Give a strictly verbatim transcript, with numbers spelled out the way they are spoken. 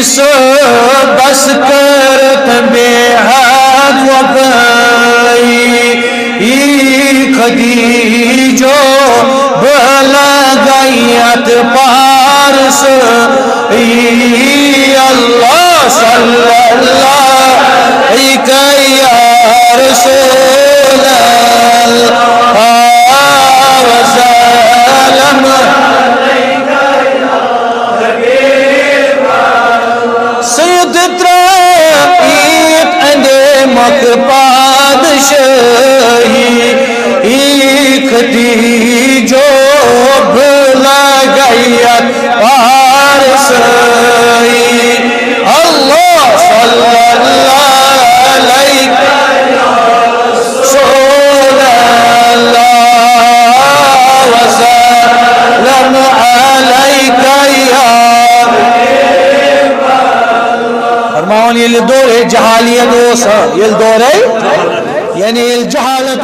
سُہ بس کرت بے حد وفٲیی، ای خدیجو بہٕ لگے یتھ پارس، ای اللہ صلی اللہ علیہ یا رسول اللہ وسلم۔ سید ترٛٲوِتھ اندے مکھ پادشاہی، ای خدیجو بہٕ لگے یتھ پارساہی۔ اللہ صلی اللہ علیہ رسول اللہ وسلم علیک یا۔ فرماوان ییٚلہِ دورے جہالیت اوس، ہاں، ییٚلہِ دورے، یعنی ییٚلہِ جہالت